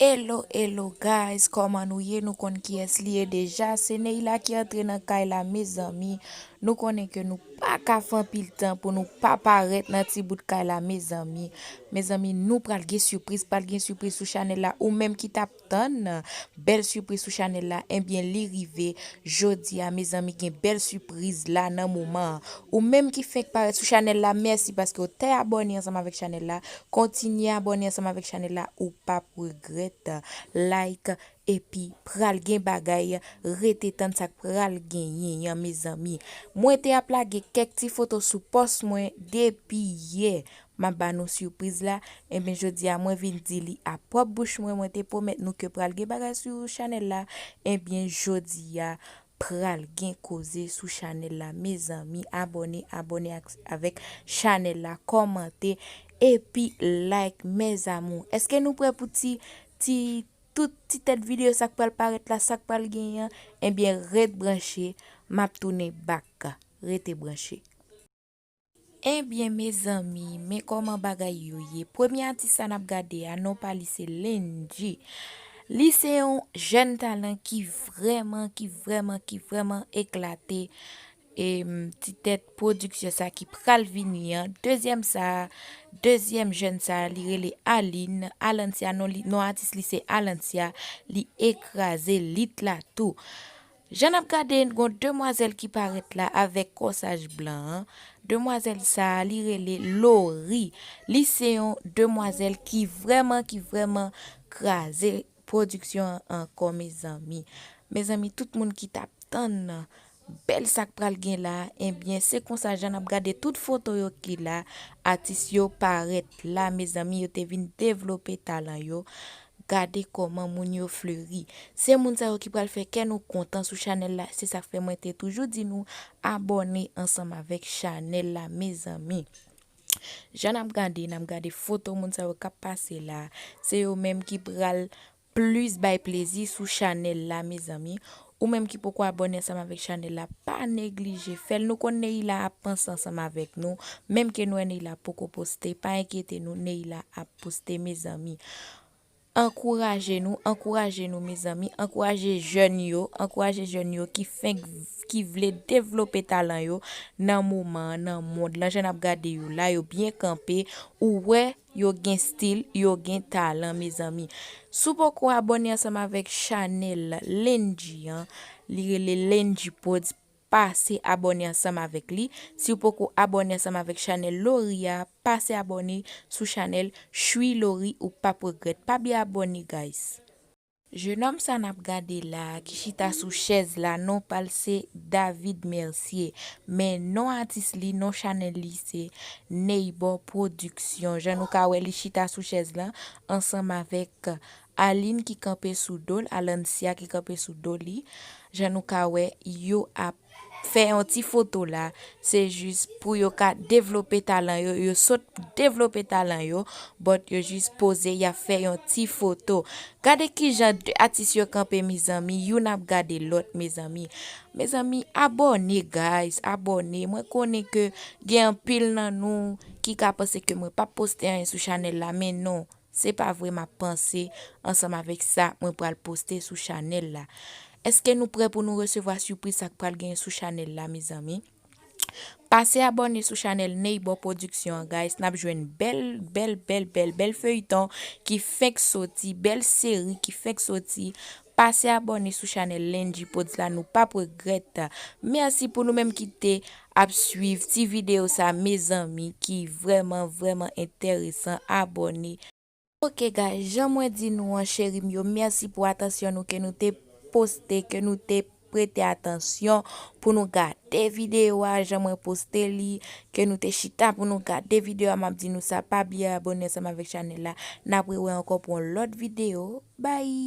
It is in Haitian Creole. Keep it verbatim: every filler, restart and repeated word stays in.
Hello, hello guys, kòman nou ye? Nou konn kiyès li ye deja. Se Neila ki antre nan kay la, mezanmi. Nou konnen ke nou pa ka fè anpil tan pou nou pa parèt nan ti bout kay la, mezanmi. Mezanmi, nou pral gen sipriz, pral gen sipriz sou chanèl la. Ou menm ki t ap tann bèl sipriz sou chanèl la, ebyen, li rive. Jodi a, mezanmi, gen bèl sipriz la nan moman an. Ou menm ki fenk parèt sou chanèl la, mèsi paske w te abòne ansanm avèk chanèl la. Kontinye abòne ansanm avèk chanèl la, ou p ap regrèt. Like, epi pral gen bagay, rete tann sa k pral genyen an, mezanmi. Mwen te ap lage kèk ti foto sou pòs mwen depi yè. M ap ba nou sipriz la. Ebyen, jodi a, mwen vin di li a pwòp bouch mwen. Mwen te pwomèt nou ke pral gen bagay sou chanèl la. Ebyen, jodi a, pral gen koze sou chanèl la, mezanmi. Abòne, abòne ak, avèk chanèl la, kòmante, epi like, mes amours. Èske nou prè pou ti, ti, tout ti tèt videyo sa k pral parèt la, sa k pral genyen an? Ebyen, ret branche, m ap tounen back. Rete branche. Ebyen, mezanmi, men kòman bagay yo ye. Premye atis sa n ap gade a, non pa li se Lendji. Li se yon jèn talan ki vrèman, ki vrèman, ki vrèman eklate. E, m, ti tèt pwodiksyon sa ki pral vini an. Dezyèm sa, dezyèm jèn sa, li rele Aline. Alancia, non, li, non atis li se Alancia. Li ekraze lit la tou. Jan n ap gade, gon demwazèl ki parèt la avèk kòsaj blan an. Demwazèl sa a, li rele Lori. Li se yon demwazèl ki vrèman, ki vrèman kraze pwodiksyon an ankò, mezanmi. Mezanmi, tout moun ki t ap tann bèl sa k pral gen la, ebyen, se konsa jan n ap gade tout foto yo ki la, atis yo parèt la, mezanmi, yo te vin devlope talan yo. Gade kòman moun yo fleri. Se moun sa yo ki pral fè kè nou kontan sou chanèl la. Se sa k fè mwen te toujou di nou abòne ansanm avèk chanèl la, mezanmi. Jan n ap gade, n ap gade foto moun sa yo k ap pase la. Se yo menm ki pral plis bay plezi sou chanèl la, mezanmi. Ou menm ki poko abòne ansanm avèk chanèl la, pa neglije fè l. Nou konn Neila ap panse ansanm avèk nou. Menm ke nou wè Neila poko poste, pa enkyete nou, Neila ap poste, mezanmi. Ankouraje nou, ankouraje nou, mezanmi. Ankouraje jèn yo, ankouraje jèn yo ki fenk, ki vle devlope talan yo nan moman an, nan mond lan. Jan n ap gade yo la, yo byen kanpe. Ou wè, yo gen stil, yo gen talan, mezanmi. Si w poko abòne ansanm avèk chanèl Lendji an, li rele Lendji Prodz, pase abòne ansanm avèk li. Si w poko abòne ansanm avèk chanèl Lori a, pase abòne sou chanèl Chwi Lori, ou p ap regrèt. Pa bliye abòne, guys. Jenòm sa n ap gade la a, ki chita sou chèz la, non pa l se David Mercier. Men non atis li, non chanèl li se Neybor Production. Jan nou ka wè, li chita sou chèz la ansanm avèk Aline ki kanpe sou do l, Alancia ki kanpe sou do li. Jan nou ka wè, yo ap fè yon ti foto la. Se jis pou yo ka devlope talan yo. Yo sot devlope talan yo, but yo jis poze, y ap fè yon ti foto. Gade kijan de atis yo kanpe, mezanmi. Youn ap gade lòt, mezanmi. Mezanmi, abòne, guys, abòne. Mwen konnen ke gen anpil nan nou ki ka panse ke mwen p ap poste anyen sou chanèl la, men non. Se pa vre, m ap panse ansanm avèk sa mwen pral poste sou chanèl la. Èske nou prè pou nou resevwa sipriz sa k pral genyen sou chanèl la, mezanmi? Pase abòne sou chanèl Neybor Production an, guys. N ap jwenn bèl, bèl, bèl, bèl, bèl feyton ki fenk soti, bèl seri ki fenk soti. Pase abòne sou chanèl Lendji Prodz la, nou p ap regrèt. Mèsi pou nou menm ki te ap swiv ti videyo sa, mezanmi, ki vrèman, vrèman enteresan. Abòne. Ok, guys, jan mwen di nou an, cheri m yo, mèsi pou atansyon nou ke nou te poste, ke nou te prete atansyon pou nou gade videyo a, jan mwen poste li, ke nou te chita pou nou gade videyo a, m ap di nou sa, pa bliye abòne ansanm avèk chanèl la. N ap rewè ankò pou yon lòt videyo. Bye!